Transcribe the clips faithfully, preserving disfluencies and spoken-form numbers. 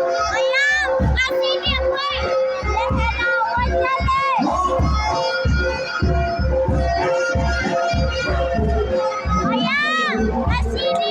ꯃꯌꯥꯝ, ꯉꯁꯤꯗꯤ ꯑꯩꯈꯣꯏ ꯂꯦꯟꯗꯥ ꯑꯣꯟ ꯆꯠꯂꯦ꯫ ꯃꯌꯥꯝ, ꯉꯁꯤꯗꯤ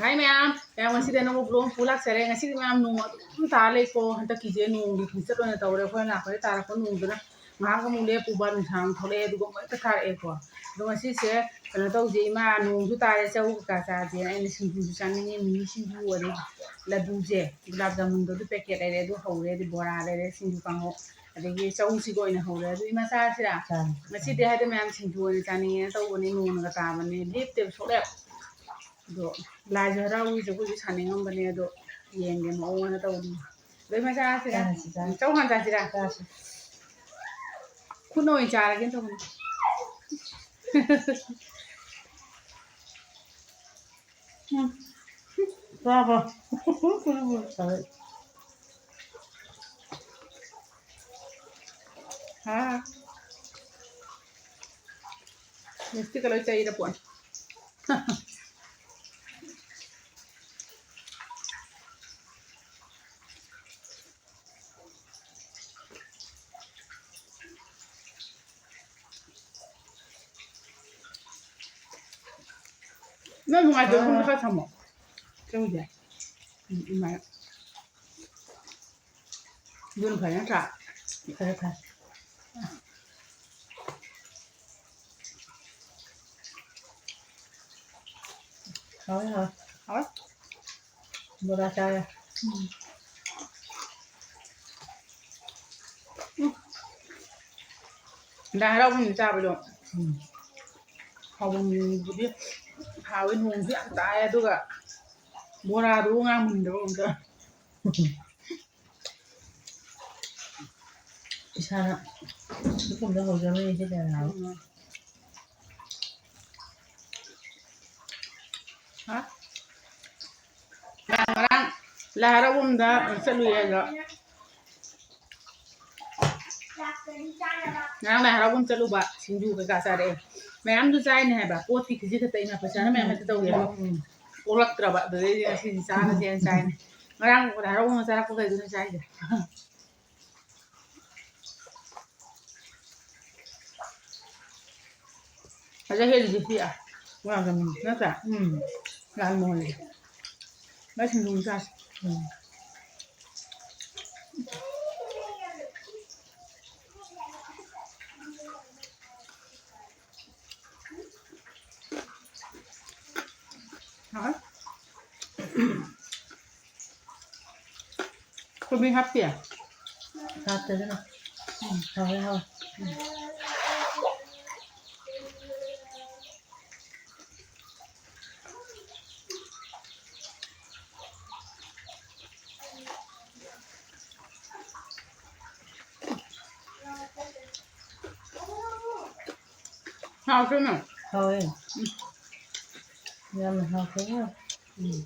ꯍꯥꯏ ꯃꯌꯥꯝ, ꯃꯌꯥꯝ ꯉꯁꯤꯗꯤ ꯑꯅꯧꯕ vlog ꯑꯃ ꯄꯨ ꯂꯥꯛꯆꯔꯦ꯫ ꯉꯁꯤꯗꯤ ꯃꯌꯥꯝ ꯅꯣꯡ ꯑꯗꯨꯝ ꯇꯥ ꯂꯩꯀꯣ꯫ ꯍꯟꯗꯛꯀꯤꯁꯦ ꯅꯣꯡꯒꯤ ꯈꯣꯡꯆꯠ ꯑꯣꯏꯅ ꯇꯧꯔꯦ꯫ ꯑꯩꯈꯣꯏꯅ ꯂꯥꯛꯄꯗ ꯇꯥꯔꯛꯄ ꯅꯣꯡꯗꯨꯅ ꯉꯥꯏꯍꯥꯛ ꯑꯃꯨꯛ ꯂꯦꯞꯄꯨꯕ, ꯅꯨꯡꯁꯥ ꯑꯃꯨꯛ ꯊꯣꯛꯂꯛꯑꯦ, ꯑꯗꯨꯒ ꯑꯃꯨꯛ ꯍꯦꯛꯇ ꯊꯥꯔꯛꯑꯦꯀꯣ꯫ ꯑꯗꯣ ꯉꯁꯤꯁꯦ ꯀꯩꯅꯣ ꯇꯧꯁꯦ, ꯏꯃꯥ ꯅꯣꯡꯁꯨ ꯇꯥꯔꯦ, ꯆꯧ ꯀꯩꯀꯥ ꯆꯥꯁꯦꯅ ꯑꯩꯅ ꯁꯤꯡꯖꯨꯁꯨ ꯆꯥꯅꯤꯡꯉꯦ, ꯃꯤꯃꯤ ꯁꯤꯡꯖꯨ, ꯑꯗꯩ ꯂꯗꯨꯁꯦ, ꯒꯨꯂꯥꯞ ꯖꯥꯃꯨꯟꯗꯣ ꯑꯗꯨ packet ꯂꯩꯔꯦ, ꯑꯗꯨ ꯍꯧꯔꯦ, ꯑꯗꯩ ꯕꯣꯔꯥ ꯂꯩꯔꯦ, ꯁꯤꯡꯖꯨ ꯀꯥꯡꯍꯧ, ꯑꯗꯒꯤ ꯆꯧꯁꯤꯒ ꯑꯣꯏꯅ ꯍꯧꯔꯦ꯫ ꯑꯗꯨ ꯏꯃꯥ ꯆꯥꯔꯁꯤꯔꯥ? ꯆꯥꯔꯁꯤ꯫ ꯉꯁꯤꯗꯤ ꯍꯥꯏꯗꯤ ꯃꯌꯥꯝ ꯁꯤꯡꯖꯨ ꯑꯣꯏꯅ ꯆꯥꯅꯤꯡꯉꯦꯅ ꯇꯧꯕꯅꯦ, ꯅꯣꯡꯅꯒ ꯇꯥꯕꯅꯦ, ꯂꯦꯞꯇꯦꯕ ꯁꯨꯡꯂꯦꯞ꯫ ꯑꯗꯣ ꯂꯥꯏꯁꯨ ꯍꯔꯥꯎꯏ, ꯖꯒꯣꯏꯁꯨ ꯁꯥꯅꯤꯡꯉꯝꯕꯅꯦ, ꯑꯗꯣ ꯌꯦꯡꯒꯦ ꯃꯑꯣꯡ ꯑꯃ ꯇꯧꯕꯅꯤ꯫ ꯑꯗꯣ ꯏꯃꯥ ꯆꯥꯔꯁꯤꯔꯥ? ꯆꯥꯔꯁꯤ, ꯆꯥꯔꯁꯤ꯫ ꯆꯧ ꯍꯥꯟꯅ ꯆꯥꯁꯤꯔꯥ? ꯆꯥꯔꯁꯤ꯫ ꯈꯨꯠꯅ ꯑꯣꯏꯅ ꯆꯥꯔꯒꯦꯅ ꯇꯧꯕꯅꯤ꯫ ꯎꯝ꯫ ꯆꯥꯕ꯫ ꯍꯥ꯫ Lipstickꯀ ꯂꯣꯏ ꯆꯩꯔ ꯄꯣꯠꯅꯤ꯫ ꯅꯪ ꯅꯨꯡꯉꯥꯏꯇꯕ ꯃꯐꯝꯗ ꯈꯔ ꯊꯝꯃꯣ꯫ ꯆꯪꯗꯦ꯫ ꯎꯝ, ꯑꯗꯨꯃꯥꯏꯅ꯫ ꯑꯗꯨꯅ ꯐꯔꯦ ꯅꯠꯇ꯭ꯔꯥ? ꯐꯔꯦ, ꯐꯔꯦ꯫ ꯍꯥꯎꯋꯦ, ꯍꯥꯎꯋꯦ꯫ ꯍꯥꯎꯋꯦ꯫ ꯕꯣꯔꯥ ꯆꯥꯔꯦ꯫ ꯎꯝ꯫ ꯎꯝ꯫ ꯂꯥꯏ ꯍꯔꯥꯎꯕ ꯅꯨꯃꯤꯠ ꯆꯥꯕꯗꯣ꯫ ꯎꯝ꯫ ꯍꯥꯎꯕꯅꯤꯕꯨꯗꯤ ꯍꯥꯎꯋꯦ, ꯅꯣꯡꯁꯨ ꯌꯥꯝ ꯇꯥꯏ, ꯑꯗꯨꯒ ꯕꯣꯔꯥꯗꯨꯕꯨ ꯉꯥ ꯃꯨꯟꯗꯕ ꯑꯝꯇ꯫ ꯏꯁꯥꯅ ꯏꯈꯨꯝꯗ ꯍꯧꯖꯕꯅꯤ ꯁꯤ ꯀꯌꯥ ꯍꯥꯏꯕ꯫ ꯎꯝ꯫ ꯍꯥ? ꯉꯔꯥꯡ, ꯉꯔꯥꯡ ꯂꯥꯏ ꯍꯔꯥꯎꯐꯝꯗ ꯆꯠꯂꯨꯏ ꯑꯗꯣ꯫ ꯉꯔꯥꯡ ꯂꯥꯏ ꯍꯔꯥꯎꯐꯝ ꯆꯠꯂꯨꯕ, ꯁꯤꯡꯖꯨ ꯀꯩꯀꯥ ꯆꯥꯔꯛꯑꯦ꯫ ꯃꯌꯥꯝꯁꯨ ꯆꯥꯏꯅꯦ ꯍꯥꯏꯕ, ꯄꯣꯠꯇꯤ ꯈꯤꯖꯤꯛ ꯈꯛꯇ, ꯑꯩꯅ ꯄꯩꯁꯥꯅ ꯃꯌꯥꯝ ꯍꯦꯛꯇ ꯇꯧꯋꯦꯕ꯫ ꯎꯝ꯫ ꯑꯣꯛꯂꯛꯇ꯭ꯔꯕ, ꯑꯗꯨꯗꯩꯗꯤ ꯉꯁꯤꯗꯤ ꯆꯥꯔꯁꯦꯅ ꯆꯥꯏꯅꯦ꯫ ꯉꯔꯥꯡ ꯂꯥꯏ ꯍꯔꯥꯎꯐꯝ ꯆꯥꯔꯛꯄꯈꯩꯗꯨꯅ ꯆꯥꯏꯁꯦ꯫ ꯑꯗ ꯍꯦꯜꯂꯤꯁꯦ ꯁꯤ, ꯑꯥ, ꯃꯣꯏꯔꯥꯡ ꯆꯪꯕꯝ ꯅꯠꯇ꯭ꯔꯥ? ꯎꯝ꯫ ꯂꯥꯜ ꯃꯣꯍꯣꯟꯁꯦ꯫ ꯃꯥꯏ ꯁꯤꯡꯖꯨ ꯑꯃ ꯆꯥꯁꯤ꯫ ꯎꯝ꯫ ꯍꯥꯎꯋꯦ꯫ ꯊꯣꯏꯕꯤ ꯍꯥꯞꯇꯦ? ꯍꯥꯞꯇꯦꯗꯅ꯫ ꯎꯝ, ꯍꯥꯎꯋꯦ, ꯍꯥꯎꯋꯦ꯫ ꯎꯝ꯫ ꯍꯥꯎꯇ꯭ꯔꯣ ꯅꯪ? ꯍꯥꯎꯋꯦ꯫ ꯎꯝ꯫ ꯌꯥꯝꯅ ꯍꯥꯎꯈ꯭ꯔꯦ꯫ ꯎꯝ꯫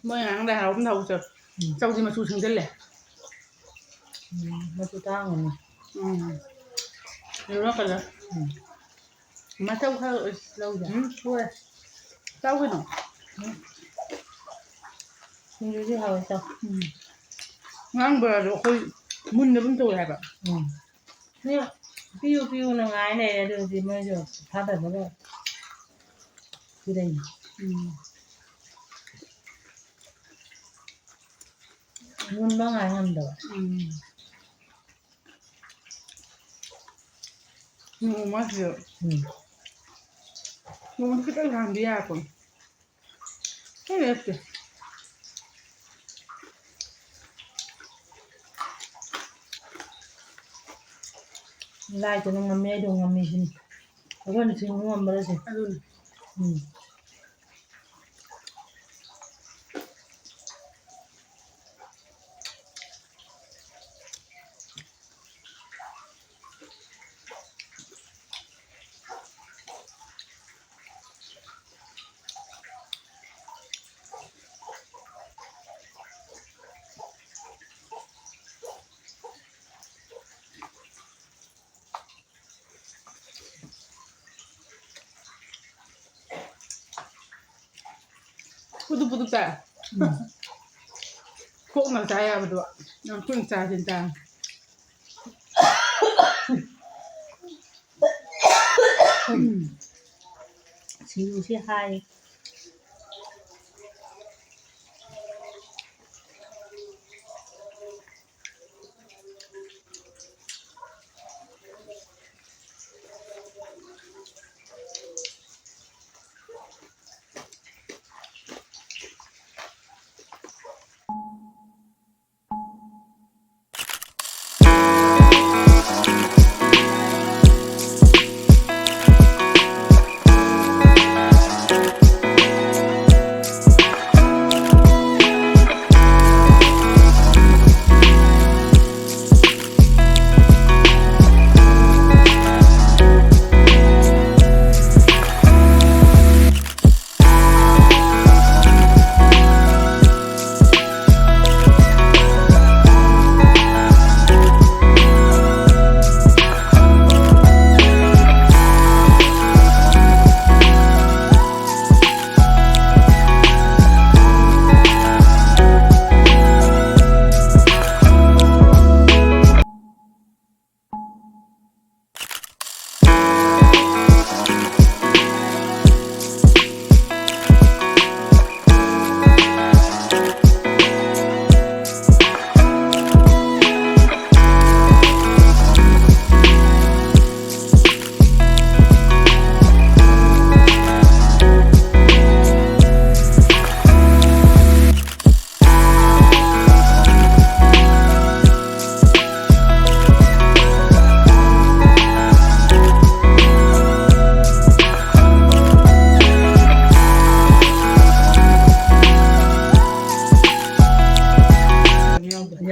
ꯃꯣꯏ ꯉꯔꯥꯡ ꯂꯥꯏ ꯍꯔꯥꯎꯕꯝ ꯊꯧꯕ ꯆꯠ-, ꯎꯝ꯫ ꯆꯧꯁꯦ ꯃꯆꯨ ꯁꯪꯖꯜꯂꯦ꯫ ꯎꯝ, ꯃꯆꯨ ꯇꯥꯡꯉꯅꯤ꯫ ꯎꯝ꯫ Yellow colour꯫ ꯎꯝ꯫ ꯃꯆꯧ ꯈꯔ ꯂꯧꯗꯦ꯫ ꯎꯝ, ꯍꯣꯏ꯫ ꯆꯥꯎ ꯀꯩꯅꯣ꯫ ꯁꯤꯡꯖꯨꯗꯤ ꯍꯥꯎꯋꯦ, ꯆꯥꯎ꯫ ꯎꯝ꯫ ꯉꯔꯥꯡ ꯕꯣꯔꯥꯗꯣ ꯑꯩꯈꯣꯏ ꯃꯨꯟꯗ ꯑꯗꯨꯝ ꯇꯧꯋꯦ ꯍꯥꯏꯕ꯫ ꯎꯝ꯫ ꯁꯤ ꯄꯤꯌꯨ ꯄꯤꯌꯨꯅ ꯉꯥꯏ ꯂꯩꯔꯦ, ꯑꯗꯨ ꯍꯧꯖꯤꯛ ꯃꯣꯏꯁꯨ ꯊꯥꯗꯅꯕ ꯄꯤꯔꯛꯏ꯫ ꯎꯝ꯫ ꯃꯨꯟꯕ ꯉꯥꯏ ꯉꯝꯗꯕ꯫ ꯎꯝ꯫ ꯅꯣꯡꯃ ꯁꯤꯗ ꯎꯝ꯫ ꯅꯣꯡꯃ ꯈꯤꯇꯪ ꯍꯥꯡꯕ ꯌꯥꯔꯛꯄꯅꯤ꯫ ꯈꯪꯗꯦ, ꯅꯠꯇꯦ꯫ ꯂꯥꯏꯗꯨꯅ ꯉꯝꯃꯦ, ꯑꯩꯗꯣ ꯉꯝꯃꯦ ꯁꯤꯅꯤ꯫ ꯑꯩꯈꯣꯏꯅ ꯁꯤꯡꯕ ꯉꯝꯕ꯭ꯔꯥ ꯁꯤ? ꯑꯗꯨꯅꯤ꯫ ꯎꯝ꯫ ꯄꯨꯗꯨꯛ ꯄꯨꯗꯨꯛ ꯇꯥꯏ꯫ ꯎꯝ꯫ ꯈꯣꯛꯅ ꯆꯥ ꯌꯥꯕꯗꯣ ꯌꯥꯝ ꯊꯨꯅ ꯆꯥꯁꯤꯟ ꯇꯥꯔꯦ꯫ ꯁꯤꯡꯖꯨꯁꯤ ꯍꯥꯏ꯫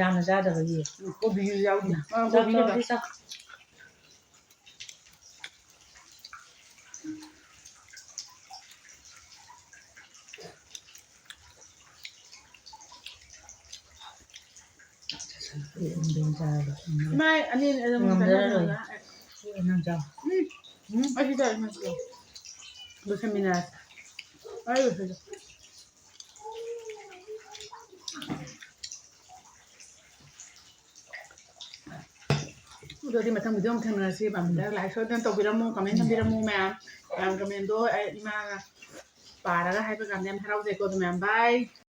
ꯌꯥꯝꯅ ꯆꯥꯗꯕꯒꯤ꯫ ꯀꯣꯕꯤꯁꯨ ꯌꯥꯎꯗꯦ꯫ ꯑꯥ, ꯆꯥꯎ, ꯀꯣꯕꯤ ꯆꯥꯎ, ꯈꯛꯇ꯫ ꯁꯤ ꯆꯥꯎ꯫ ꯏꯃꯥ ꯑꯅꯤ ꯑꯗꯨꯝ ꯉꯝꯖꯔꯔꯣꯏ꯫ ꯀꯩꯅꯣ ꯆꯥꯎ꯫ ꯎꯝ, ꯎꯝ, ꯑꯩꯁꯨ ꯆꯥꯏ, ꯏꯃꯥ ꯆꯥꯏ꯫ ꯂꯣꯏꯁꯟꯃꯤꯟꯅꯔꯁꯦ꯫ ꯑꯩ ꯂꯣꯏꯁꯜꯂꯦ꯫ ꯑꯗꯨꯗꯤ ꯃꯊꯪ video ꯑꯃꯨꯛ ꯊꯦꯡꯅꯔꯁꯤ꯫ ꯄꯥꯝꯕꯤꯔꯒ like ꯁꯣꯏꯗꯅ ꯇꯧꯕꯤꯔꯝꯃꯨ, comment ꯊꯝꯕꯤꯔꯝꯃꯨ ꯃꯌꯥꯝ꯫ ꯃꯌꯥꯝ commentꯗꯣ ꯑꯩ ꯏꯃꯥꯅ ꯄꯥꯔꯒ ꯍꯥꯏꯕ ꯀꯥꯟꯗ ꯌꯥꯝ ꯍꯔꯥꯎꯖꯩꯀꯣ꯫ ꯑꯗꯨ ꯃꯌꯥꯝ bye꯫